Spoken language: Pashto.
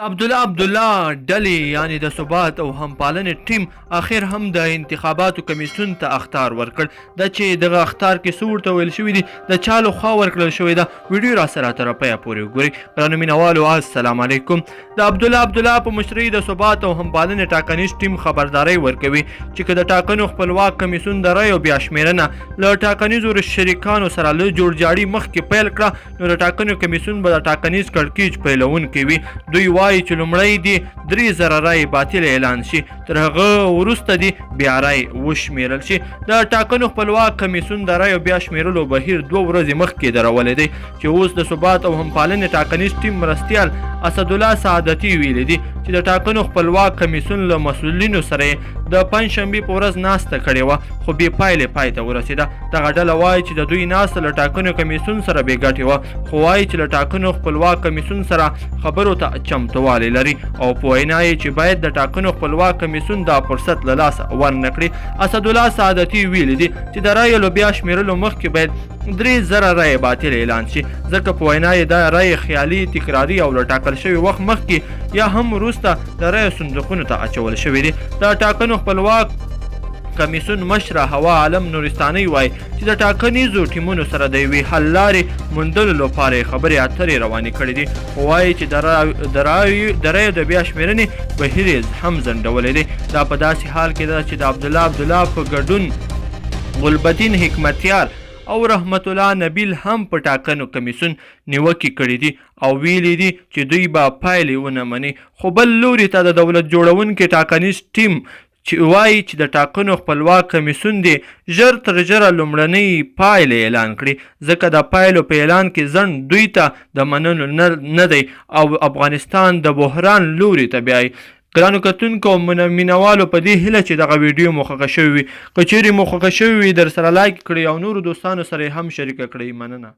عبدالله عبدالله ډلې یعنې د ثبات او همپالنې ټیم اخر هم د انتخاباتو کمیسیون ته اخطار ورکړ. دا چې دغه اخطار کې څه ورته ویل شوي دي، د چا له خوا ورکړل شوې ده، ویډیو را سره تر پایه پورې وګورئ. ګرانو مینوالو السلام علیکم. د عبدالله عبدالله په مشرۍ د ثبات او همپالنې ټاکنیز ټیم خبرداری ورکوي چې که د ټاکنو خپلواک کمیسیون د رایو بیا شمېرنه له ټاکنیزو شریکانو سره له جوړجاړي مخکې پیل کړه، نو د ټاکنو کمیسیون به د ټاکنیز کړکیچ پیلوونکی وي. دوی وایي چې لومړی دې 3000 رایې باطلې اعلان شي، تر هغه وروسته دې بیا رایې وشمیرل شي. د ټاکنو خپلواک کمیسیون د رایو بیا شمیرلو بهیر 2 ورځې مخکې درولی دی چې اوس د ثبات او همپالنې ټاکنیز ټیم مرستیال اسدالله سعادتي ویلي دي چې د ټاکنو خپلواک کمیسیون له مسؤلینو سره یې د پنجشنبې په ورځ ناسته کړې وه، خو بې پایلې پای ته ورسېده. دغه ډله وایي چې د دوی ناسته له ټاکنو کمیسیون سره بې ګټې وه، خو وایي چې له ټاکنو خپلواک کمیسیون سره خبرو ته چمتووالی لري او په وینا یې چې باید د ټاکنو خپلواک کمیسیون دا فرصت له لاسه ورنه کړي. اسدالله سعادتي ویلي دي چې د رایو له بیا شمېرلو مخکې باید 3000 رایې باطلې اعلان شي، ځکه په وینا یې دا رایې خیالي، تکراري او له ټاکل شوي وخت مخکې یا هم وروسته د رایو صندوقونو ته اچول شوې دي. د ټاکنو خپلواک کمیسیون مشره هوا عالم نورستانۍ وایي چې د ټاکنیزو ټیمونو سره د یوې حل لارې موندلو لپاره یې خبرې اترې روانې کړې دي، خو وایي چې د رایو د بیا شمېرنې بهیر یې هم ځنډولی دی. دا په داسې حال کې ده چې د عبدالله عبدالله په ګډون ګلبدین حکمتیار او رحمت الله نبیل هم په ټاکنو کمیسیون نیوکې کړې دي او ویلي دي چې دوی به پایلې ونه مني. خو بل لوري ته د دولت جوړونکي ټاکنیز ټیم چې وایي چې د ټاکنو خپلواک کمیسیون دې ژر تر ژره لومړنۍ پایلې اعلان کړي، ځکه د پایلو په اعلان کې ځنډ دوی ته د منلو نه دی او افغانستان د بحران لوري ته بیایي. ګرانو کتونکو او مینوالو، په دې هیله چې دغه ویډیو مو خوښه شوې وي. که چیرې مو خوښه شوې وي، در سره لایک کړئ او نورو دوستانو سره یې هم شریکه کړئ. مننه.